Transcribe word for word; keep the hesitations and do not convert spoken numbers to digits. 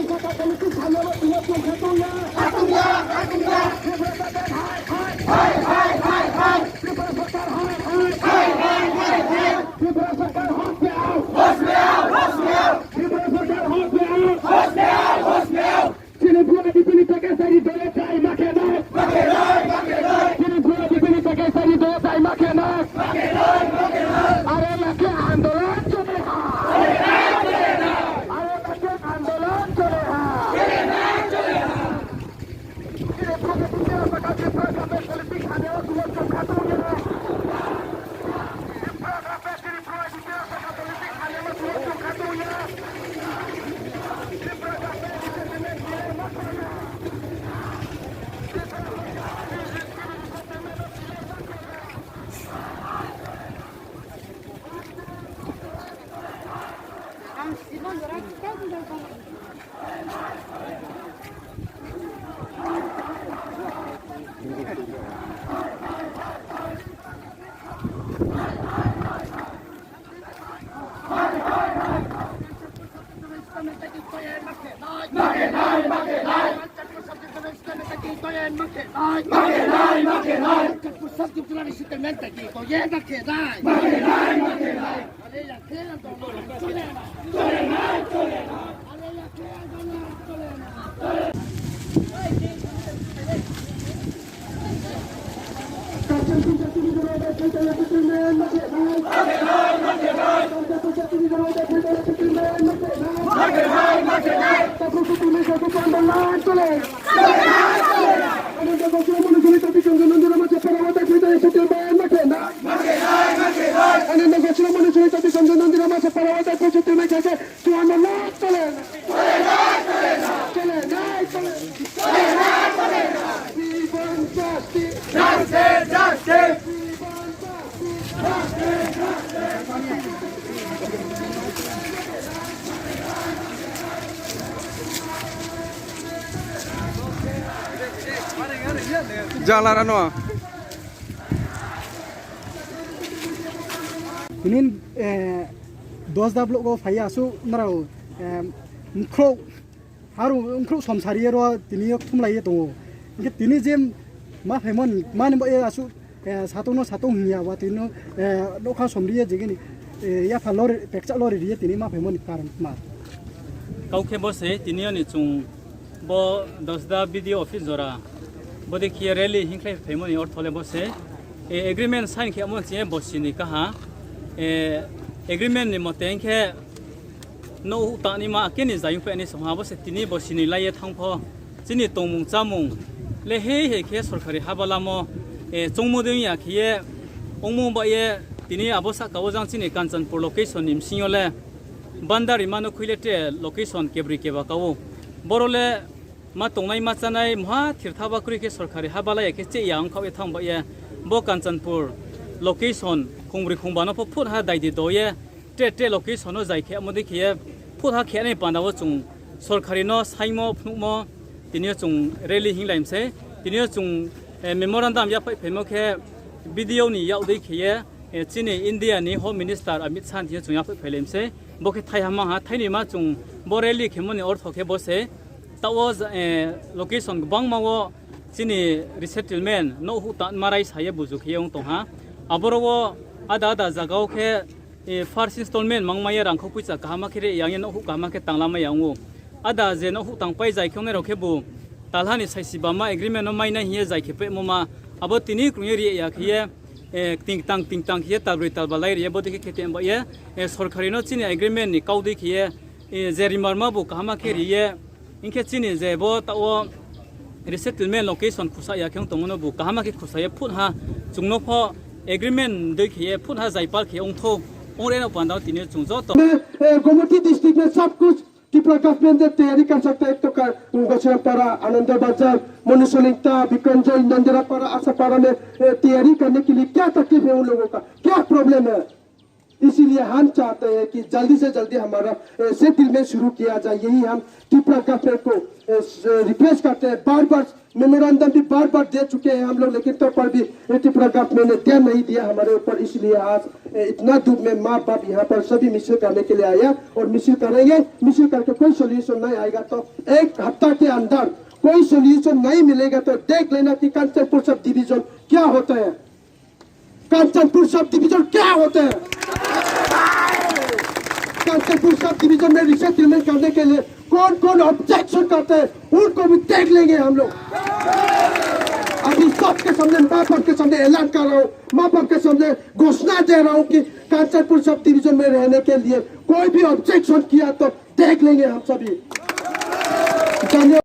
Tripura Sarkar, hosh mein aao! Hosh mein aao! Hosh mein aao! Tripura Sarkar, hosh mein aao! Hosh mein aao! Hosh mein aao! Chini bura di bini package sari dole chai ma khe nai. Ma khe nai, ma khe nai. Chini bura di bini package sari dole chai ma khe nai. Ma khe nai, ma khe nai. Are lakhe andolon chole ha. Are lakhe andolon chole ha. Chini bura di bini package sari dole chai ma khe nai. Jalarano. Tinin, eh, Dosda block o phaiya aswk norok, eh, mkhro Aro wngkhorok somsariye ro tini o thumlaiye tongo. Hingke tini je ma phaimani, mani bo e aswk, eh, satokno satok hingya ba tini, eh, nokha somriye jegeni, eh, yapha lori, pekcha lori riye tini ma phaimani karon ma. Kau khe bo se tini ani chwng bo Dosda B D O office jora bode khiye rally hingkhlai phaimani ortho le bo se, eh, agreement sign khe amo chini bo sini kaha, eh, agreement ni mote hingkhe Nouh tangni ma keni jayung phaini songha bo se tini bo sini laiye thangpho. Chini tongmung chamung le hei hei khe sorkari habalamo, eh, chongmo de ya khiye ongmo ba ye tini abo saka o jang chini Kanchanpur location ni msing yo le bandari mano khuile te location kebri keba ka o. Boro le Ma tongnai ma chanai mha thirtha ba kwrwi khe sorkari ha balai khe che ya wngkha ye thang ba ye bo Kanchanpur location khungbrwi khungba no pho phut ha daidi do ye tre tre location no jai khe amodi khe ye phut ha khe ani panda o chwng sorkari no saimo phunukmo tini o chwng rally hing lai mse tini o chwng, eh, memorandum ya phai phaimo khe B D O ni yak dei khe ye, eh, chini India ni Home Minister Amit Shah tini o chwng ya phai phai lai mse bo khe thai hama ha thaini ma chwng bo rally khe moni ortho khe bo se. Tao, eh, location kwbangma o chini resettlement no hu ta marai saye buju khe wng tongha. Aboro o ada ada jaga o khe, eh, first installment mangmaya rangkho puisa kahama khe re yang ye no hu kahama khe tanglamaya wngo. Ada je no huk tang pai jai khe ongnai rok khe bo talhani saisi bama agreement no mainai hiye jai khe pemo ma abo tini krungye ri ya khiye, eh, ting tang ting tang khiye talbroi talba lai ri ye bo dikhe khe tem ba ye, eh, sorkari no chini agreement ni kaudui khiye, eh, je rimar ma bo kahama khe ri ye, hinkhe chini je bo ta o resettlement location khusa ya khe tongo no bo kahama khe khusa ye phut ha chwng no pho agreement dui khiye phut ha jai pal khiye ongtho ongre no panda tini chwng joto. मैं, ए, गोमती डिस्ट्रिक्ट में सब कुछ त्रिपुरा गवर्नमेंट ने तैयारी कर सकता है। एक तो कर, गचरापारा, आनंद बाजार, मनुष्यलिंगता, बिक्रमजय, नंदरापारा, आशापारा में, ए, तैयारी करने के लिए क्या तकलीफ है उन लोगों का, क्या प्रॉब्लम है? इसीलिए हम चाहते हैं कि जल्दी से जल्दी हमारा, ए, सेटलमेंट शुरू किया जाए। यही हम त्रिपुरा गवर्नमेंट को, ए, स-, रिक्वेस्ट करते हैं। बार बार मेमोरेंडम भी बार बार दे चुके हैं हम लोग, लेकिन तब पर भी ये त्रिपुरा गवर्नमेंट ने ध्यान नहीं दिया हमारे ऊपर। इसलिए आज, ए, इतना धूप में माँ बाप यहाँ पर सभी मिसिल करने के लिए आया और मिसिल करेंगे। मिसिल करके कोई सोल्यूशन नहीं आएगा तो एक हफ्ता के अंदर कोई सोल्यूशन नहीं मिलेगा तो देख लेना कि कंचनपुर सब डिवीजन क्या होता है। कंचनपुर सब डिवीजन क्या होते हैं? कंचनपुर सब डिवीजन में रिसेटलमेंट करने के लिए कौन कौन ऑब्जेक्शन करते हैं, उनको भी देख लेंगे हम लोग। अभी सबके सामने, माँ बाप के सामने ऐलान कर रहा हूँ, माँ बाप के सामने घोषणा दे रहा हूँ कि कंचनपुर सब डिवीजन में रहने के लिए कोई भी ऑब्जेक्शन किया तो देख लेंगे हम सभी। धन्यवाद।